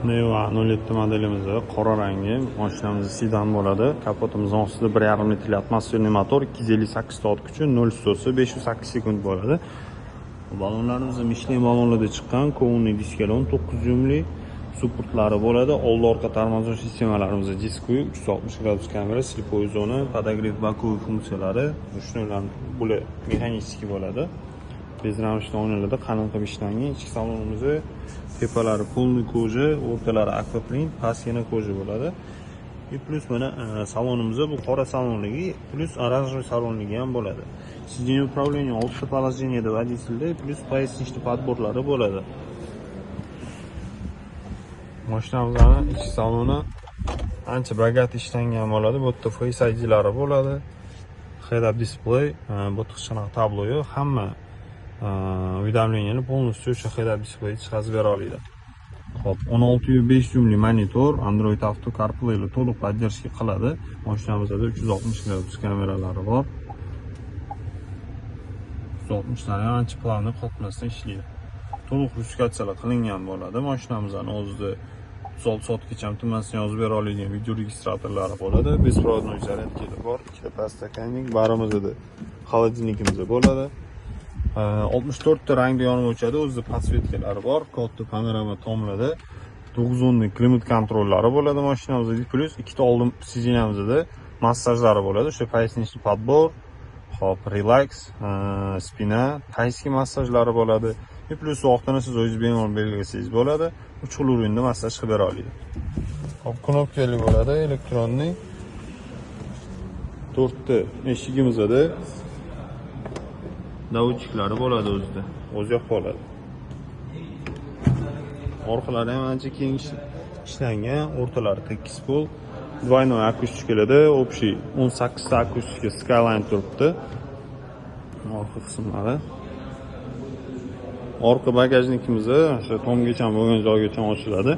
Neva 07 modelimiz qora rangi, mashinamiz sedan bo'ladi. Kapotimiz ostida 1,5 litrli атмосферный motor, 258 ta ot kuchi, 0 100 508 sekund bo'ladi. Balonlarimiz Michelin balonlarda chiqqan, кованый diskalar, 19 dyumli supportlari bo'ladi. Oldi orqa tormoz sistemalarimiz дисковый, 360 gradus kamera, слепой zona, подогрев боковой funksiyalari, ручной, bular механический bo'ladi. Безрамочный oynalarda qalin qilib ishlangan. Ichki salonimizni tepalari полный кожа, o'rtalari аквапринт, past yana кожа bo'ladi. И плюс mana salonimizda bu qora salonligi, плюс оранжевый salonligi ham bo'ladi. Сиденье управление 6 ta положение da водитель da, плюс поясничный подбор lari bo'ladi. Mashinamizni ichki saloni ancha богат ishlangan bo'ladi. Bu yerda Face IDlari bo'ladi. Head-up display, bu yerda hech qanaqa tablo yo'q. Hamma уведомления ni полностью o'sha head-up display chiqazib bera oladi. Xo'p, 16,5 dyumli monitor, Android Auto, CarPlay ile to'liq поддержка qiladi. Mashinamizda 360 gradus kameralari bor. 360 lari ham ancha плавный, qotmasdan ishlaydi. To'liq русификация lar qilingan bo'ladi. Mashinamizni o'zida 36 soatgacha tinmasdan yozib bera oladigan video registratorlari bo'ladi. Беспроводной зарядка bor, ikkita подстаканник, barimizda холодильник imiz bo'ladi. 64 ta rangda yonib o'chadi, o'zida подсветка lari bor, katta panorama tomlarda 9 o'nlik климат контроль lari bo'ladi mashinamizda, плюс ikkita oldin сиденья mizda massajlari bo'ladi. O'sha поясничный подбор, hop, релакс, спина, тайский massajlari bo'ladi. И плюс vaqtini siz o'zingiz bemalol belgilasangiz bo'ladi. 3 xil уровень da massaj qilib bera oladi. Hop, knopkali bo'ladi, электронный. To'rtta eshigimizda доводчик lari bo'ladi o'zida. O'zi yoqib oladi. Orqalari ham ancha keng ishlangan, o'rtalari tekis pol. Двойной akustika larda, общий 18 ta akustika Skyline turibdi. Orqa qismlari. Orqa багажник imiz o'sha tomgacha bo'lgan joygacha ochiladi.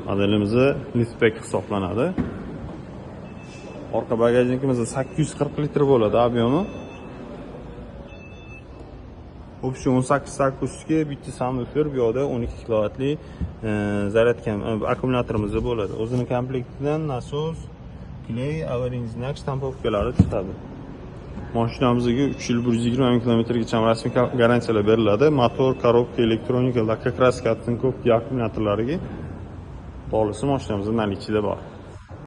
Modelimiz liftback hisoblanadi. Orqa багажник imiz 840 litr bo'ladi объем i. Общий 18 ta akustika, bitta subwoofer, bu yoqda 12 kilovatli zaryadka akkumulyatorimiz bo'ladi. O'zini komplektidan nasos, клей, аварийный знак, штамповка lari chiqadi. Mashinamizga 3 yil 120 ming kilometrgacha rasmiy garantiyalar beriladi. Motor, коробка, elektronika, лакокраска, оцинковка akkumulyatorlariga to'g'risi mashinamizda наличие da bor.